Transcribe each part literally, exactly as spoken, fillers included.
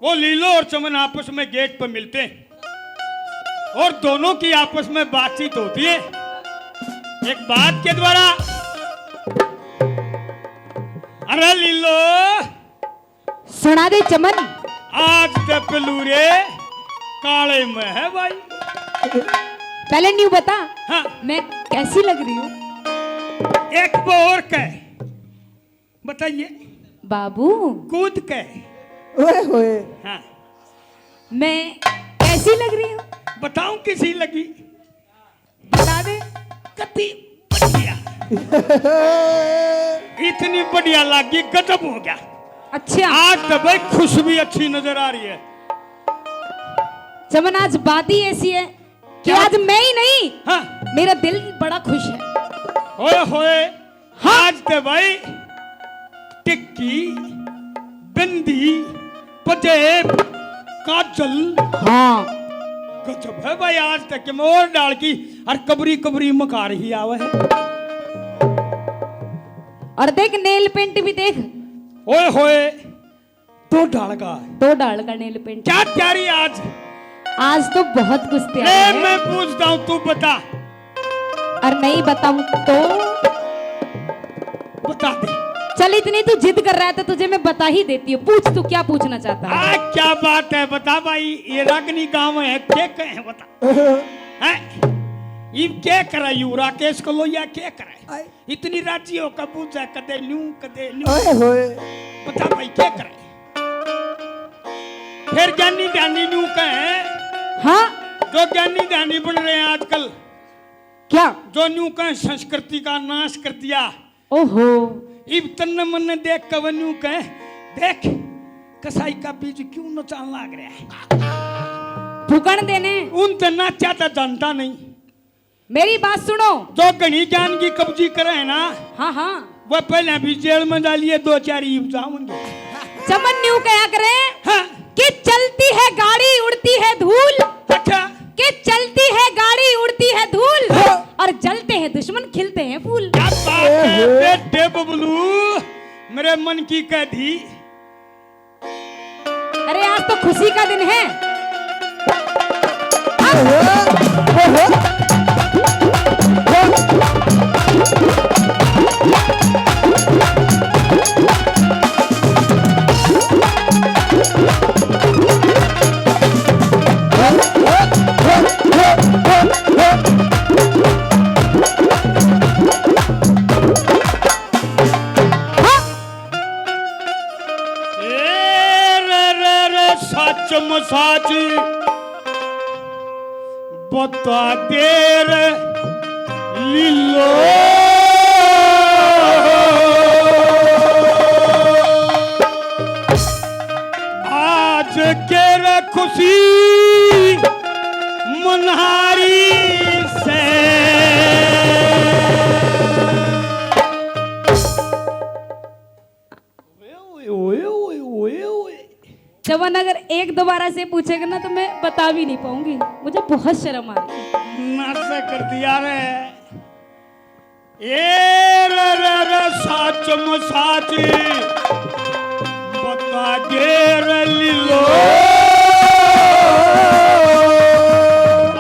वो लीलो और चमन आपस में गेट पर मिलते हैं और दोनों की आपस में बातचीत होती है। एक बात के द्वारा, अरे लीलो, सुना दे चमन। आज तो पलूरे काले में है भाई। पहले न्यू बता, हाँ। मैं कैसी लग रही हूँ? एक बार और कह, बताइए। बाबू। कूद के। ओए होए। हाँ। मैं कैसी लग रही हूँ? बताऊं किसी लगी? बता दे। कति बढ़िया। इतनी बढ़िया लगी, गजब हो गया। अच्छा। आज तो भाई खुशबू अच्छी नजर आ रही है। चमन, आज बात ही ऐसी है कि क्या? आज मैं ही नहीं, हाँ। मेरा दिल बड़ा खुश है। होए होए। हाँ। आज तो भाई टिक्की, बिंदी, पजेब, काजल। हाँ। गजब है भाई, आज तक के मोर डाल की और कबरी कबरी मकार ही आवे है। और देख, नेल पेंट भी देख। ओए होए, दो डाल का। दो डाल का नेल पेंट। क्या तैयारी आज? आज तो बहुत कुछ तैयारी ए, है। मैं पूछता हूँ, तू बता। और नहीं बताऊं तो? बता दे। चल, इतनी तू जिद कर रहा है तो तुझे मैं बता ही देती हूँ। पूछ, तू क्या पूछना चाहता है? आ, क्या बात है, बता भाई, ये रागनी गांव है, के कहे, बता। हैं? इब के करे यू राकेश कलोया, के करे? आए। इतनी राजी हो कबूजा, कदे न्यू, कदे न्यू। ओए होए। बता भाई, के करे? फिर ज्ञानी ध्यानी न्यू कहे। हाँ। जो ज्ञानी ध्यानी बन रहे हैं आजकल। क्या? जो न्यू कहे संस्कृति का नाश कर दिया। ओहो। इब तन्ने मन्ने देख के वो न्यू कहे, देख, कसाई का बीज क्यों नचान लाग रहा है। फूकण देने। उन ते नाचा तो जानता नहीं। मेरी बात सुनो। जो घणी ज्ञान की कब्जी करे है ना, हाँ, हाँ। वो पहले भी जेल में डालिए, दो चार ईब जाऊंगे। चमन न्यू कहा करे हाँ। कि चलती है गाड़ी, उड़ती है धूल। अच्छा। कि चलती है गाड़ी, उड़ती है धूल, हाँ। और जलते हैं दुश्मन, खिलते हैं फूल। क्या बात है ओहो। बेटे बबलू, मेरे मन की कह दी। अरे, आज तो खुशी का दिन है। ए रे रे रे, सच म साच बता दे रे लीलो। आज के रे खुशी मनारी से। ओए, ओए, ओए, ओए, ओए, ओए। जवान अगर एक दोबारा से पूछेगा ना तो मैं बता भी नहीं पाऊंगी, मुझे बहुत शर्म आ रही है। नासा कर दिया रे। ए रे रे रे, साच म साच बता दे रे लीलो।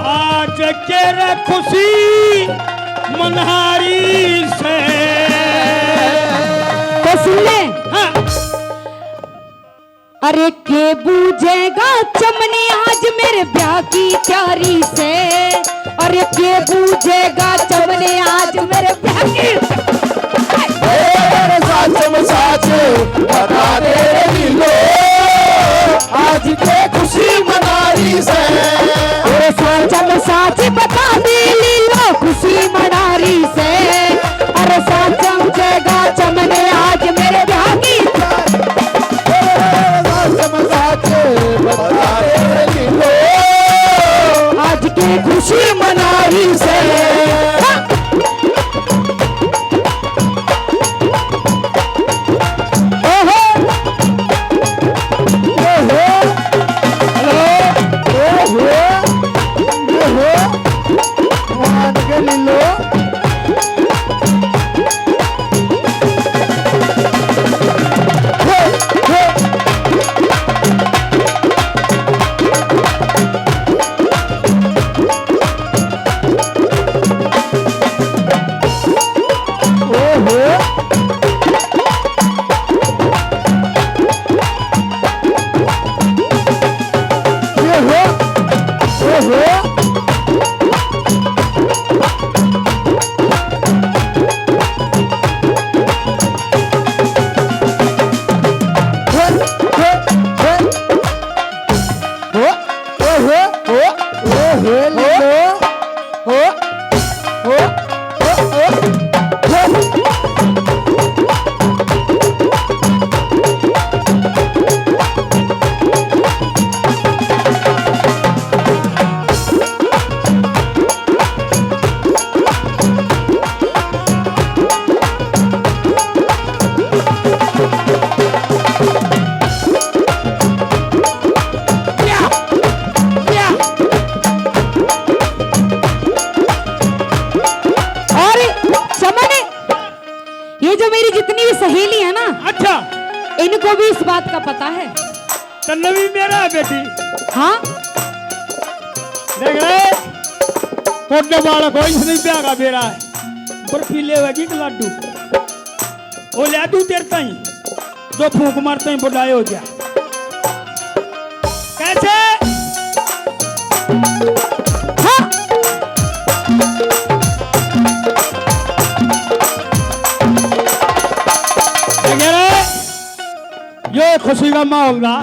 आज के रे खुशी मनहारी से। तो सुन ले। हाँ। अरे के बूझेगा चमने आज मेरे ब्याह की तैयारी से। अरे के बूझेगा चमने आज मेरे ब्याह की। ए, अरे साच म साच बता दे रे लीलो, आज के खुशी मनारी से। अरे साच म साच बता दे लीलो, खुशी मनारी से। अरे साच म जगा चमने आज मेरे ब्याह की। ए, साच म साच बता दे रे लीलो, आज के खुशी मनारी से। हाँ। ओहो। बात का पता है? तन्ने भी मेरा है बेटी। हाँ। देख रहे, कोटे बालक हो, इसने ब्याह का बेरा है। बर्फी लेवेगी कि लाडू? वो लाडू तेरे ताई, जो फूंक मारते ही बुढ़ाए हो जा। कैसे? हाँ। देख रहे, यो खुशी का माहौल था।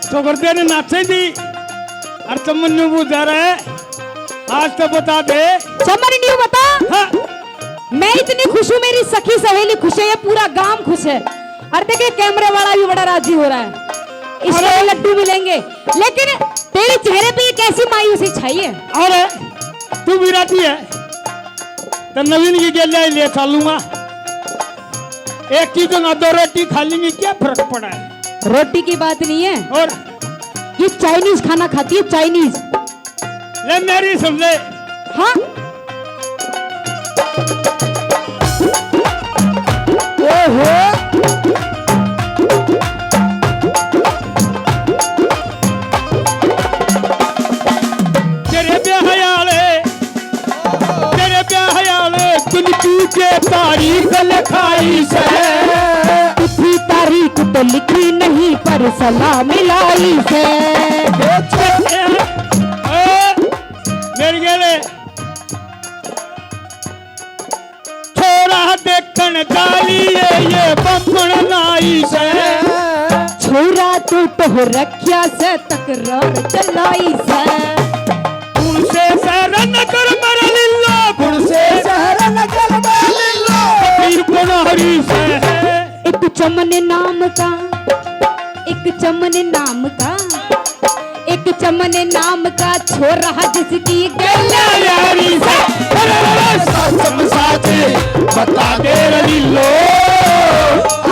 छोकरते ने नाचे दी। और चमन न्यू बुझा रहे। आज तो बता दे। चमन न्यू बता। हाँ। मैं इतनी खुश हूँ, मेरी सखी सहेली खुश है, ये पूरा गांव खुश है। और देखिए, कैमरे वाला भी बड़ा राजी हो रहा है। इसको अरे। भी लड्डू मिलेंगे। लेकिन तेरे चेहरे पे ये कैसी मायूसी छाई है? अरे, तू भी राजी है? तो नवीन की गेल्या ही ले चालूंगा। एक की जगह दो रोटी खा लेंगे, क्या फर्क पड़ा है? रोटी की बात नहीं है। और? ये चाइनीज खाना खाती है, चाइनीज। ले मेरी सुन ले। हाँ। ओहो। तेरे ब्याह आले, तेरे ब्याह आले, दुनिया के तारीख लिखाई से। इतनी तारीख तो लिखी नहीं, पर सलाह मिलाई से। ए, ए, मेरे गेले छोरा देखण जा रही है ये बम्मण नाई से। छोरा तू तो रख्या से तकरार चलाई से। उनसे शहर नगर मेरा लीलो, उनसे शहर नगर मेरा लीलो। फकीर पुनहरी से। एक चमन नाम का, एक चमन नाम का, एक चमन नाम का छोरा जिसकी गैया यारी से। अरे, अरे, अरे, सासम साजे बता दे रही लो,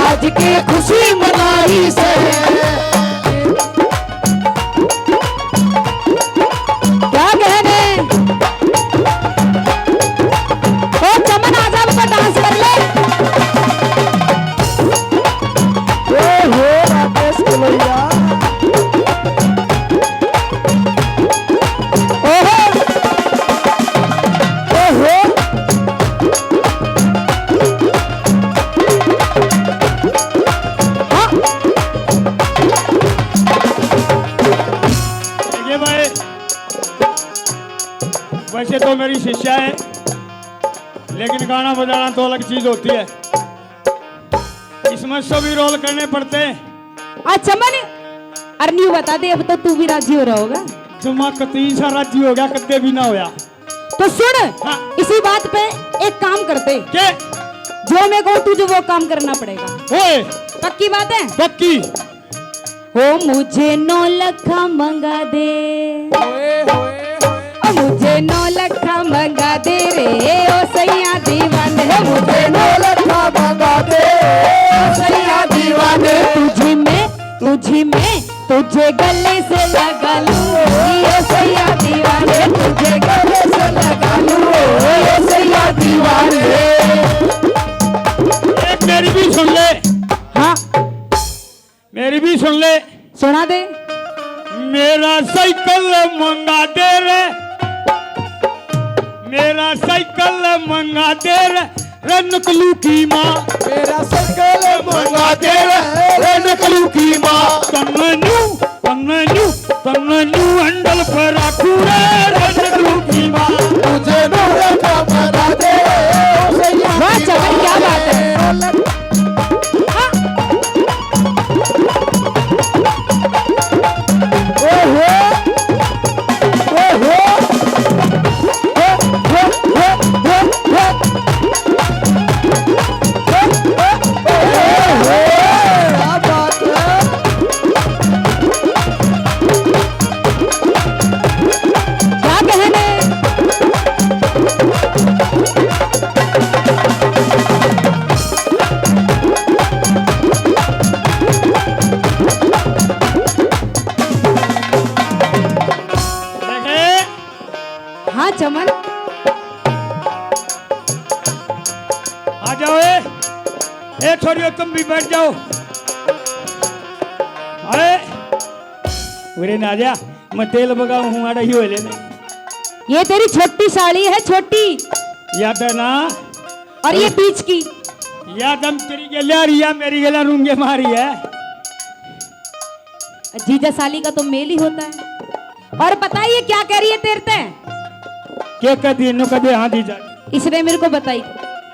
आज के खुशी मनाई से। क्या कहने? ओ चमन, आजा, अब तो डांस कर ले। ओहो, राकेश कलैया। ओहो। ओहो। हाँ। देखिए भाई, वैसे तो मेरी शिष्या है, लेकिन गाना बजाना तो अलग चीज होती है। इसमें सभी रोल करने पड़ते हैं। अच्छा, मन अरे न्यू बता दे, अब तो तू भी राजी हो रहा होगा। जमा कती सा राजी हो गया, कदे भी ना होया। तो सुन, हाँ। इसी बात पे एक काम करते। के? जो मैं कहूँ तुझे वो काम करना पड़ेगा। ओए। पक्की बात है? पक्की। ओ मुझे नौ लखा मंगा दे। ओए, ओए, ओए। ओ मुझे नौ लखा मंगा दे रे, ओ सैया दीवाने। मुझे नौ लखा मंगा दे, ओ सैया दीवाने। तुझी में, तुझी में, तुझे गले से लगा लूं, ओ सैया दीवाने। तुझे गले से लगा लूं, ओ सैया दीवाने। एक मेरी भी सुन ले। हाँ। मेरी भी सुन ले। सुना दे। मेरा साइकिल मंगा दे रे, मेरा साइकिल मंगा दे रे, रे नकलू की माँ। मेरा साइकिल मंगा दे रे, रे नकलू की माँ। तन्ने न्यू, तन्ने न्यू, तन्ने न्यू हैंडल पे रखू रे, रे नकलू की माँ। तुझे नू रखा बना दे, ओ सैया। वाह चमन, क्या बात है। क्या कहने। हाँ चमन। आ जाओ ए। ए छोरियो, तुम भी बैठ जाओ। उरे ना जा, मैं तेल बगाऊं हूँ, आड़ा ही हो लेने। ये तेरी छोटी साली है, छोटी। याद है ना? और ये बीच की। याद हम तेरी गल्या, रिया मेरी गल्या रूंगे मारी है। जीजा साली का तो मेल ही होता है। और पता है ये क्या कह रही है तेरे ते? क्या कह दी? इन्हों कह दे, हाँ जीजा। इसने मेरे को बताई।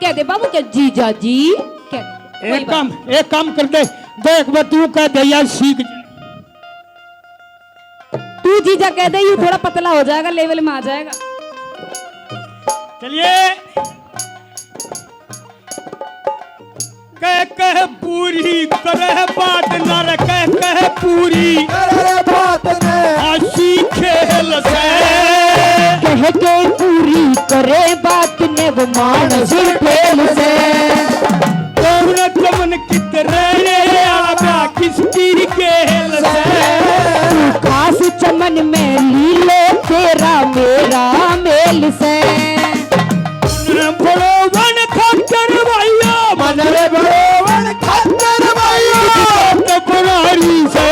कह दे बाबू, क्या जीजा जी? कह दे। कोई एक बात काम, एक काम कर दे, देख वो तू कह दे यार, सीख जा। तू जीजा कह दे, यू थोड़ा पतला हो जाएगा, लेवल में आ जाएगा। चलिए। कह कह पूरी करे बात ना रे, कह कह पूरी करे बात ने। आशी खेल से। कह के पूरी करे बात ने वो मानस ठेल से। कौन कमन कितरे आगा किसकी खेल से। तू खास चमन में लीलो तेरा मेरा मेल से। मन बड़ोवन खट्टर भाइयो, मन रे बड़ोवन खट्टर भाइयो, तो बनारी से।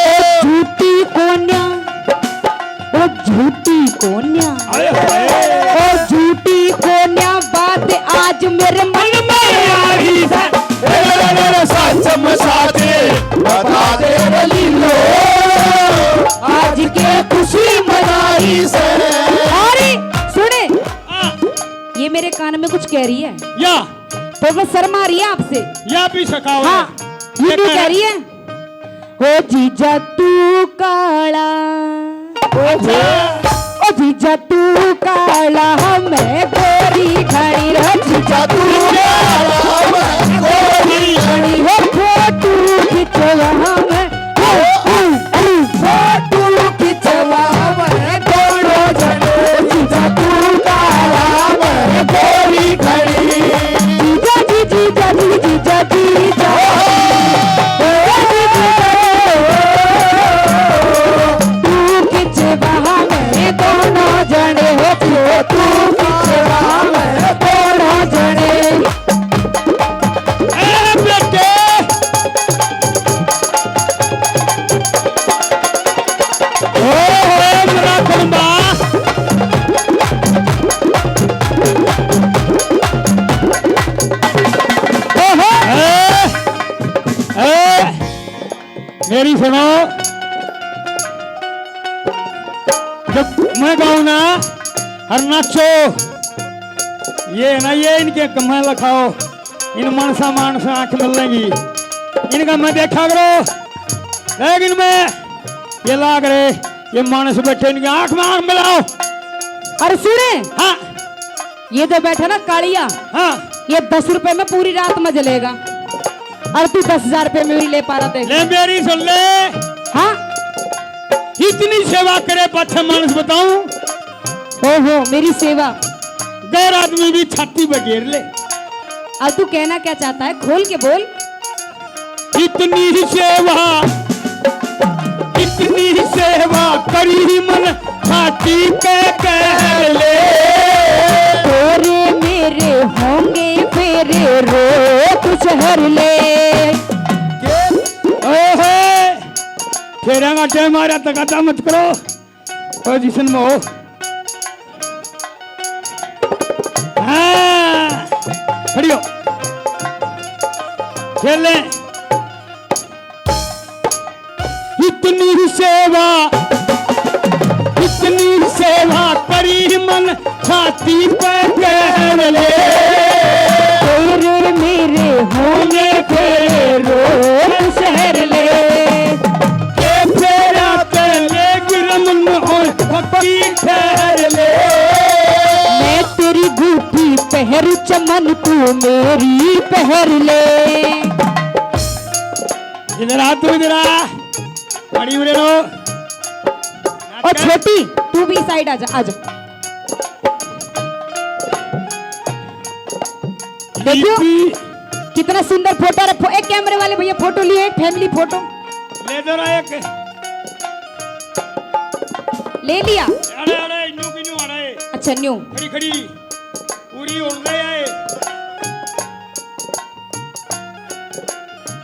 ओ झूठी कोन्या, ओ झूठी कोन्या, हाय हाय। ओ झूठी कोन्या, बात आज मेरे मन में आ रही से। ए रे रे रे, सच में साचे बता दे रे लीलो, आज के खुशी मनाई से। अरे सुने, हाँ। ये मेरे कान में कुछ कह रही है। या। तो वो शर्मा रही है आपसे। या भी सखाओ। हाँ, ये ये क्यों कह कह रही है? ओ जीजा तू काला, ओ जी-, अच्छा। ओ जीजा तू काला, हमें गोरी घणी रे। जीजा तू काला, हमें गोरी घणी। ओ फोटो खिंचवा हमें, ओ, ओ, ओ, फोटो खिंचवा हमें दोनों जने। जीजा तू काला, हमें गोरी घणी। जीजा जी, जीजा जी, जीजा जी। तू खिंचवा हमें दोनों जने हो, तू खिंचवा हमें दोनों जने। ए बेटे। ओ, ओ, मेरा कुंबा। ओहो। ए, ए, मेरी सुनो, जब मैं गाऊं ना, हर नाचो, ये ना, ये इनके कमाए लखाओ, इन मानसा मानसा आंख मिलेगी, इनका मैं देखा करो, लेकिन मैं ये लाग रहे, ये मानस बैठे, इनकी आंख में आंख मिलाओ। अरे सुने, हाँ। ये जो बैठा ना कालिया, हाँ। ये दस रुपए में पूरी रात में जलेगा, और तू दस हजार रुपए में भी ले पा रहा, देख। ले मेरी सुन ले। हाँ। इतनी सेवा करे पाछे मानस बताऊं। ओहो, मेरी सेवा। गैर आदमी भी छाती पे घेर ले। अब तू कहना क्या चाहता है, खोल के बोल। इतनी ही सेवा, इतनी ही सेवा करी ही मन छाती पे कह ले। तेरे मेरे होंगे फेरे रोग शहर ले। ओहे, फेरा का टाइम आ रहा, तकाता मत करो। ओ जिसन में हो। हाँ, खड़ी हो। खेल ले। इतनी सेवा, इतनी सेवा करी मन छाती पे कह ले। तेरे मेरे होने तेरे रोग शहर ले। के फेरा पहले गुरमन और फकीर ठहर ले। मैं तेरी गूंठी पहरू चमन, तू मेरी पहर ले। इधर आ, तू इधर आ। बड़ी उरे रो। और छोटी, तू भी साइड आ जा, आ जा। देखो, दीदी। कितना सुंदर फोटो रे। फो-, एक कैमरे वाले भैया फोटो लिए, एक फैमिली फोटो। ले दो ना एक। ले लिया। अरे, अरे, न्यू की न्यू आ रहा है। अच्छा, न्यू। खड़ी, खड़ी। पूरी उड़ रही है।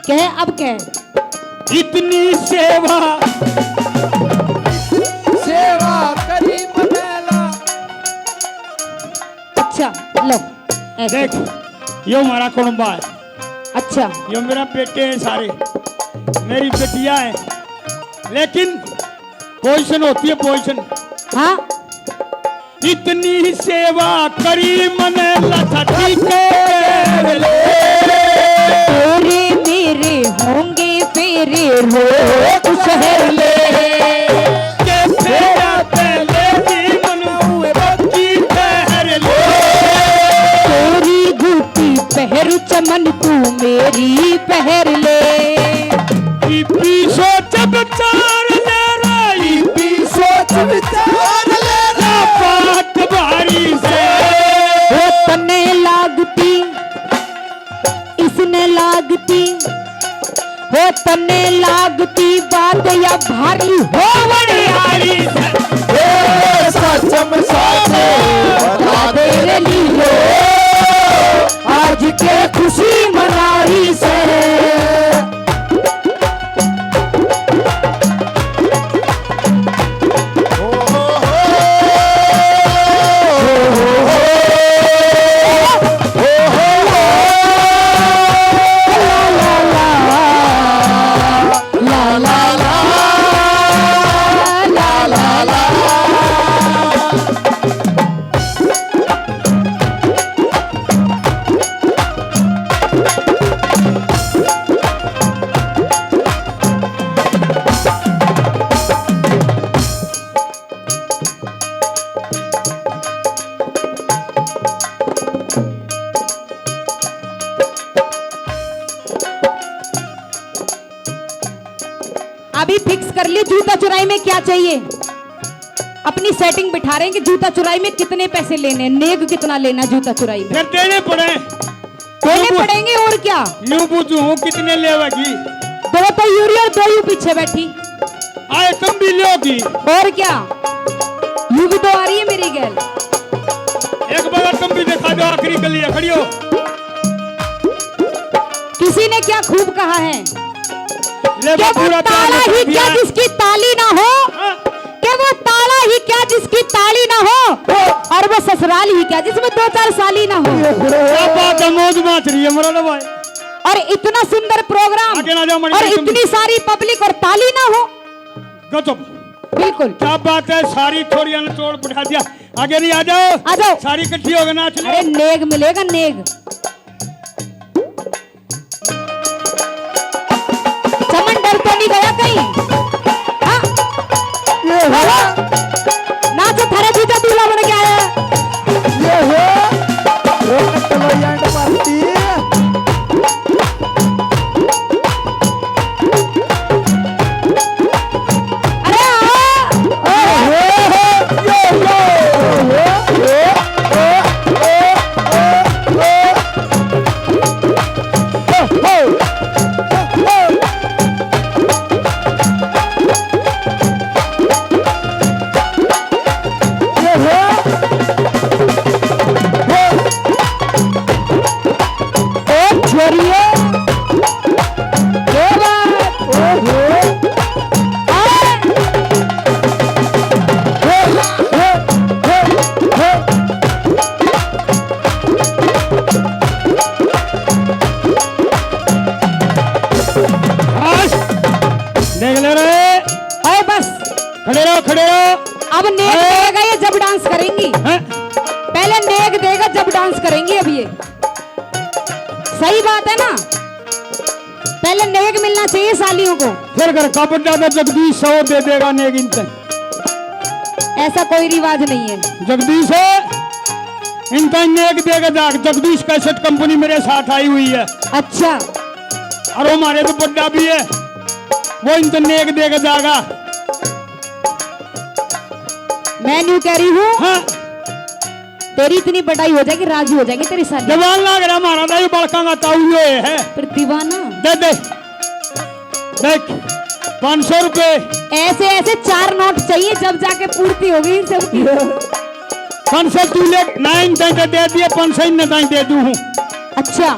कह, अब कह। इतनी सेवा, ऐसे। देख, यो हमारा कुणबा है। अच्छा। यो मेरा बेटे हैं सारे, मेरी बेटियां हैं, लेकिन पोजीशन होती है, पोजीशन। हाँ। इतनी सेवा करी मने लठा ठीक कर ले। तेरे मेरे होंगे फेरे रोज शहर ले। के फेरा पहले भी मनु बक्की पहर ले। तेरी जूती पहरू चमन तू मेरी पहर ले। इब्बी सोच विचार ले रे, इब्बी सोच विचार ले रे। बात भारी से। वो तन्ने लागती, इसने लागती, हो तन्ने लागती बात या भारी हो वड़ियारी से। ए, सचम साचे बता दे रे लीलो, आज के खुशी मनाई से। अभी फिक्स कर ली जूता चुराई में क्या चाहिए। अपनी सेटिंग बिठा रहे हैं कि जूता चुराई में कितने पैसे लेने हैं, नेग कितना लेना है जूता चुराई में। फिर देने पड़े। देने पड़ेंगे और क्या। न्यू पूछू हूँ कितने लेवेगी। दो तो यूरी और दो यू पीछे बैठी। आए तुम भी लोगी। और क्या, यू भी तो आ रही है मेरी गैल। एक बार तुम भी दिखा दो, आखिरी गली है, खड़ी हो। किसी ने क्या खूब कहा है ले कि वो ताला ही क्या जिसकी ताली ना हो, हाँ। कि वो ताला ही क्या जिसकी ताली ना हो, और वो ससुराल ही क्या जिसमें दो चार साली ना हो। क्या बात है, मौज माच रही है मेरा भाई। और इतना सुंदर प्रोग्राम और इतनी सारी पब्लिक और ताली ना हो। गजब। बिल्कुल। क्या बात है, सारी छोरियां ने तोड़ बिठा दिया। आगे नहीं, आ जाओ। आ जाओ। सारी इकट्ठी हो गए, नाच लो। अरे नेग मिलेगा, नेग। चमन डर तो नहीं गया कहीं? हाँ? ये हो। नाच थारे जीजा दूल्हा बन के आया। ये हो। रौनक चलो, एंड पार्टी। अरे, आ, आ, छोरियो, क्या बात? ओहो। हाँ। बस, देख ले रे। आओ बस। खड़े रहो, खड़े रहो। अब नेग देगा ये जब डांस करेंगी। हैं? पहले नेग देगा जब डांस करेंगी अब ये। सही बात है ना, पहले नेग मिलना चाहिए सालियों को। फिर घर का बड्डा तो जगदीश सौ दे देगा नेग इनते। ऐसा कोई रिवाज नहीं है। जगदीश है, इनका नेग देगा जाग। जगदीश कैसेट कंपनी मेरे साथ आई हुई है। अच्छा। और हमारे तो बड्डा भी है, वो इनते नेग देगा जागा। मैं न्यू कह रही हूँ। हाँ। तेरी इतनी बड़ाई हो जाएगी, राजी हो जाएगी तेरी साली। दीवान लाग रहा हमारा, दाई बड़का का ताऊ यो है। फिर दीवाना। दे दे। देख, पाँच सौ रुपए। ऐसे, ऐसे चार नोट चाहिए, जब जाके पूर्ति होगी इन सब की। पाँच सौ तू ले, ना इन ताई तो दे दिए, पाँच सौ इनने ताई दे दूँ हूँ। अच्छा।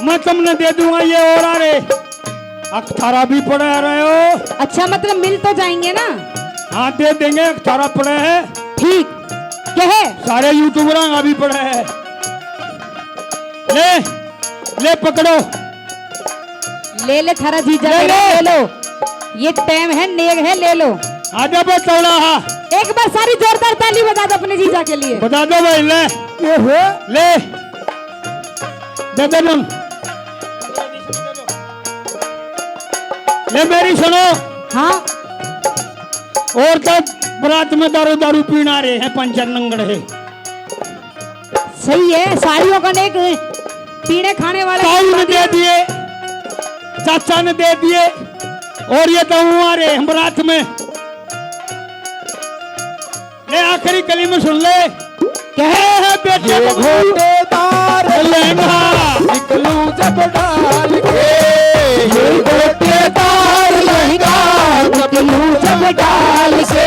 मैं तुमने दे दूंगा ये और आ रहे। अखतारा भी पड़ा रहे हो। अच्छा, मतलब मिल तो जाएंगे ना? हाँ, दे देंगे, अखतारा पड़ा है। ठीक, क्या है? सारे यूट्यूबरां का भी पड़ा है। ले, ले पकड़ो। ले ले थारा जीजा ले मेरा, ले। ले लो। ये टाइम है, नेग है, ले लो। आजा बे चौड़ा हा। एक बार सारी जोरदार ताली बजा दो अपने जीजा के लिए। बजा दो भाई, ले। ये हो। ले। दे दे नम। ले मेरी सुनो। हाँ। और तो बारात में दारू, दारू पीना रहे हैं, पंचर नंगड़ है। सही है, साड़ियों का ने एक पीने खाने वाला ताऊ ने दे दिए, चाचा ने दे दिए, और ये तो हुआ रे हम बारात में। ले आखिरी कली में सुन ले, कहे है बेटे ये बबलू। घोटेदार लहंगा निकलूं जब डाल के, ये घोटेदार लहंगा निकलूं जब डाल से,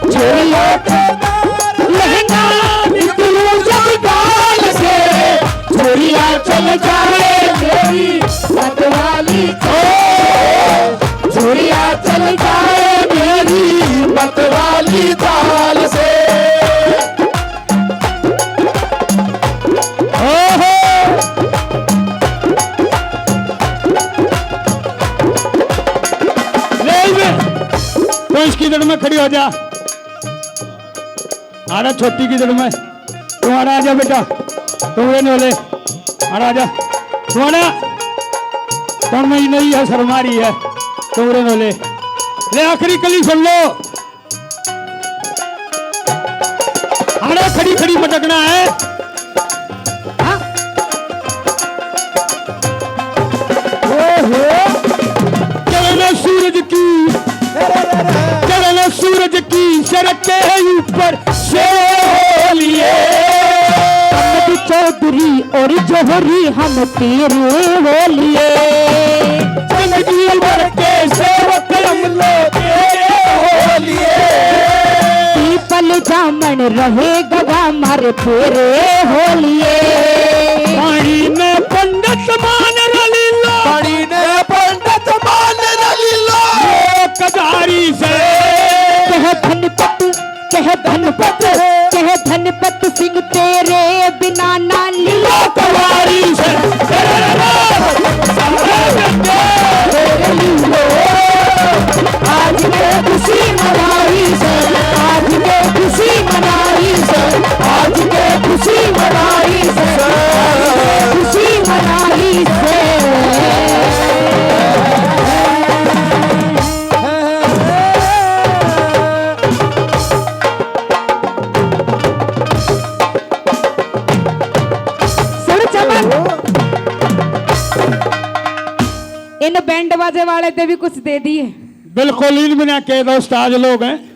छोरी लहंगा निकलूं जब डाल से, छोरिया चल जाए मेरी मतवाली, ओ, छोरिया चल जाए मेरी मतवाली चाल से। ओहो। ले बे, तो इसकी जड़ में खड़ी हो जा। आड़ा छोटी की जड़ में। तू आड़ा आ जा बेटा। तू रे नोले। आड़ा आ जा। तू आड़ा। तन में ही नहीं है, शर्मा रही है। तू रे नोले। ले आखिरी कली सुन लो। अरे खड़ी खड़ी मटकना है। हाँ? ओहो। किरण सूरज की, किरण सूरज की सर के ऊपर से होलिए। हम चौधरी और जौहरी हम तेरे होलिए। जंग जीवर के सेवक हम लोग तेरे होलिए। पीपल जामन रहे गगा मार तेरे होलिए। पानी में पंडित मान रलीला। पानी में पंडित मान रलीला। लोक धारी से। कह धनपत, कह धनपत, कह धनपत सिंह तेरे बिना ना लीलो कवारी से। आज के खुशी मनाई से, आज के खुशी मनाई से, आज के खुशी मनाई से, खुशी मनाई से। सुन चमन, इन बैंड बाजे वाले ते भी कुछ दे दिए। बिल्कुल, इन बिना के तो उस्ताद लोग हैं।